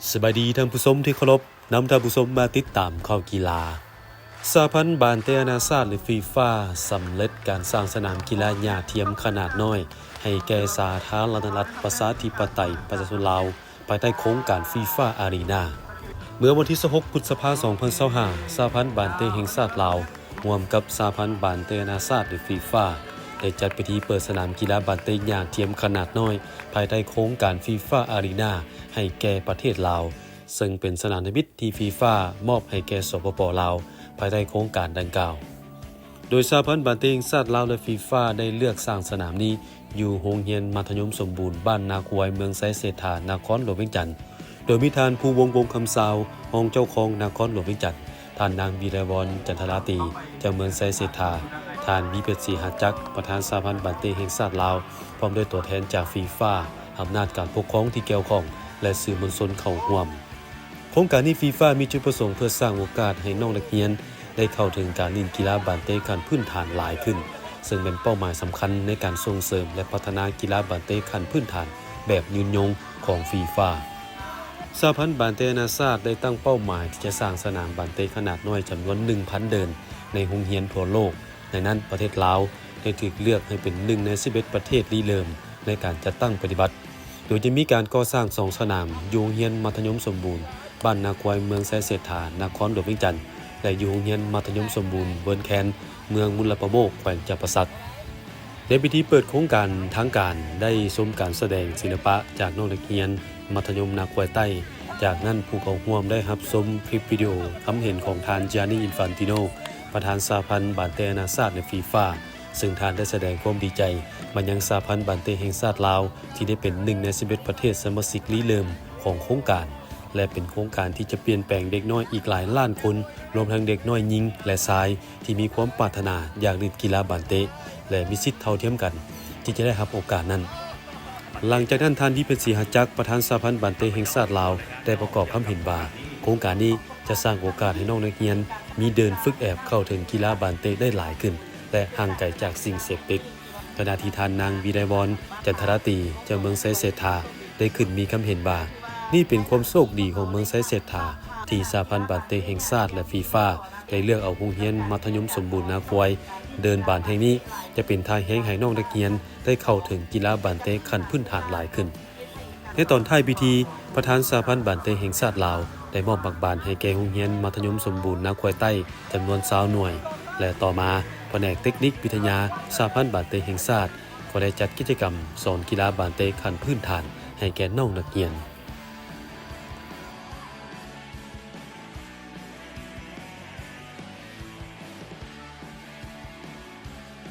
ສະບາຍດີທ່ານຜູ້ຊົມທີ່ເຄົາລົບ, ນຳທ່ານຜູ້ຊົມມາຕິດຕາມຂ່າວກິລາ. ສະຫະພັນບານເຕະນານາຊາດ ຫຼື FIFA ສຳເລັດການສ້າງສະໜາມກິລາຫຍ້າທຽມຂະໜາດນ້ອຍ ໃຫ້ແກ່ສາທາລະນະລັດ ປະຊາທິປະໄຕ ປະຊາຊົນລາວ ພາຍໃຕ້ໂຄງການ FIFA Arena. ເມື່ອວັນທີຊາວຫົກ ພຶດສະພາ ສອງພັນຊາວຫ້າ ສະຫະພັນບານເຕະແຫ່ງຊາດລາວ ຮ່ວມກັບສະຫະພັນບານເຕະນານາຊາດ ຫຼື FIFA ໄດ້ຈັດພິທີເປີດສະໜາມກິລາບານເຕະຫຍ້າທຽມຂະໜາດນ້ອຍ ພາຍໃຕ້ໂຄງການ FIFA Arena ໃຫ້ແກ່ປະເທດລາວ, ເຊິ່ງເປັນສະໜາມທຳອິດທີ່ FIFA ມອບໃຫ້ແກ່ ສປປ ລາວ ພາຍໃຕ້ໂຄງການດັ່ງກ່າວ. ໂດຍສະຫະພັນບານເຕະແຫ່ງຊາດລາວ ແລະ FIFA ໄດ້ເລືອກສ້າງສະໜາມນີ້ຢູ່ໂຮງຮຽນມັດທະຍົມສົມບູນບ້ານນາຄວາຍ ເມືອງໄຊເສດຖາ ນະຄອນຫຼວງວຽງຈັນ, ໂດຍມີທ່ານ ພູວົງ ວົງຄຳຊາວ ຮອງເຈົ້າຄອງນະຄອນຫຼວງວຽງຈັນ, ທ່ານນາງ ວິໄລວອນ ຈັນທະລາຕີ ເຈົ້າເມືອງໄຊເສດຖາ, ທ່ານ ວິເພັດ ສີຫາຈັກ ປະທານສະຫະພັນບານເຕະແຫ່ງຊາດລາວ ພ້ອມດ້ວຍຕົວແທນຈາກ FIFA, ອຳນາດການປົກຄອງທີ່ກ່ຽວຂ້ອງ ແລະ ສື່ມວນຊົນເຂົ້າຮ່ວມ. ໂຄງການນີ້ FIFA ມີຈຸດປະສົງເພື່ອສ້າງໂອກາດໃຫ້ນ້ອງນັກຮຽນໄດ້ເຂົ້າເຖິງການຫຼິ້ນກິລາບານເຕະຂັ້ນພື້ນຖານຫຼາຍຂຶ້ນ, ເຊິ່ງແມ່ນເປົ້າໝາຍສຳຄັນໃນການສົ່ງເສີມ ແລະ ພັດທະນາກິລາບານເຕະຂັ້ນພື້ນຖານແບບຍືນຍົງຂອງ FIFA. ສະຫະພັນບານເຕະນານາຊາດໄດ້ຕັ້ງເປົ້າໝາຍທີ່ຈະສ້າງສະໜາມບານເຕະຂະໜາດນ້ອຍຈຳນວນໜຶ່ງພັນເດີ່ນໃນໂຮງຮຽນທົ່ວໂລກ. ໃນນັ້ນປະເທດລາວໄດ້ຖືກເລືອກໃຫ້ເປັນໜຶ່ງໃນສິບເອັດປະເທດລິເລີ່ມໃນການຈັດຕັ້ງປະຕິບັດ, ໂດຍຈະມີການກໍ່ສ້າງສອງສະໜາມ ຢູ່ໂຮງຮຽນມັດທະຍົມສົມບູນບ້ານນາຄວາຍ ເມືອງໄຊເສດຖາ ນະຄອນຫຼວງວຽງຈັນ ແລະ ຢູ່ໂຮງຮຽນມັດທະຍົມສົມບູນເວີນແຄນ ເມືອງມຸລະປາໂມກ ແຂວງຈຳປາສັກ. ໃນພິທີເປີດໂຄງການ, ທາງການໄດ້ຊົມການສະແດງສິລະປະຈາກນ້ອງນັກຮຽນມັດທະຍົມນາຄວາຍໃຕ້. ຈາກນັ້ນຜູ້ເຂົ້າຮ່ວມໄດ້ຮັບຊົມຄລິບວິດີໂອຄຳເຫັນຂອງທ່ານ ຈຽນນີ ອິນຟານຕິໂນ ປະທານສະຫະພັນບານເຕະນານາຊາດ ແລະ FIFA, ເຊິ່ງທ່ານໄດ້ສະແດງຄວາມດີໃຈມາຍັງສະຫະພັນບານເຕະແຫ່ງຊາດລາວ ທີ່ໄດ້ເປັນໜຶ່ງໃນສິບເອັດປະເທດສະມາຊິກລິເລີ່ມຂອງໂຄງການ ແລະ ເປັນໂຄງການທີ່ຈະປ່ຽນແປງເດັກນ້ອຍອີກຫຼາຍລ້ານຄົນ, ລວມທັງເດັກນ້ອຍຍິງ ແລະ ຊາຍ ທີ່ມີຄວາມປາດຖະໜາຢາກຫຼິ້ນກິລາບານເຕະ ແລະ ມີສິດເທົ່າທຽມກັນທີ່ຈະໄດ້ຮັບໂອກາດນັ້ນ. ຫຼັງຈາກນັ້ນ ທ່ານ ວິເພັດ ສີຫາຈັກ ປະທານສະຫະພັນບານເຕະແຫ່ງຊາດລາວ ໄດ້ປະກອບຄຳເຫັນວ່າ ໂຄງການນີ້ຈະສ້າງໂອກາດໃຫ້ນ້ອງນັກຮຽນມີເດີ່ນຝຶກແອບເຂົ້າເຖິງກິລາບານເຕະໄດ້ຫຼາຍຂຶ້ນ ແລະ ຫ່າງໄກຈາກສິ່ງເສບຕິດ. ຂະນະທີ່ທ່ານນາງ ວິໄລວອນ ຈັນທະລາຕີ ເຈົ້າເມືອງໄຊເສດຖາ ໄດ້ຂຶ້ນມີຄຳເຫັນວ່າ ນີ້ເປັນຄວາມໂຊກດີຂອງເມືອງໄຊເສດຖາ ທີ່ສະຫະພັນບານເຕະແຫ່ງຊາດ ແລະ FIFA ໄດ້ເລືອກເອົາໂຮງຮຽນມັດທະຍົມສົມບູນນາຄວາຍ ເດີ່ນບານແຫ່ງນີ້ ຈະເປັນທ່າແຮງໃຫ້ນ້ອງນັກຮຽນໄດ້ເຂົ້າເຖິງກິລາບານເຕະຂັ້ນພື້ນຖານຫຼາຍຂຶ້ນ. ໃນຕອນທ້າຍພິທີ, ປະທານສະຫະພັນບານເຕະແຫ່ງຊາດລາວ ໄດ້ມອບໝາກບານໃຫ້ແກ່ໂຮງຮຽນມັດທະຍົມສົມບູນນາຄວາຍໃຕ້ ຈຳນວນຊາວໜ່ວຍ ແລະ ຕໍ່ມາ ພະແນກເຕັກນິກວິທະຍາສະຫະພັນບານເຕະແຫ່ງຊາດ ກໍໄດ້ຈັດກິດຈະກຳສອນກິລາບານເຕະຂັ້ນພື້ນຖານໃຫ້ແກ່ນ້ອງນັກຮຽນ.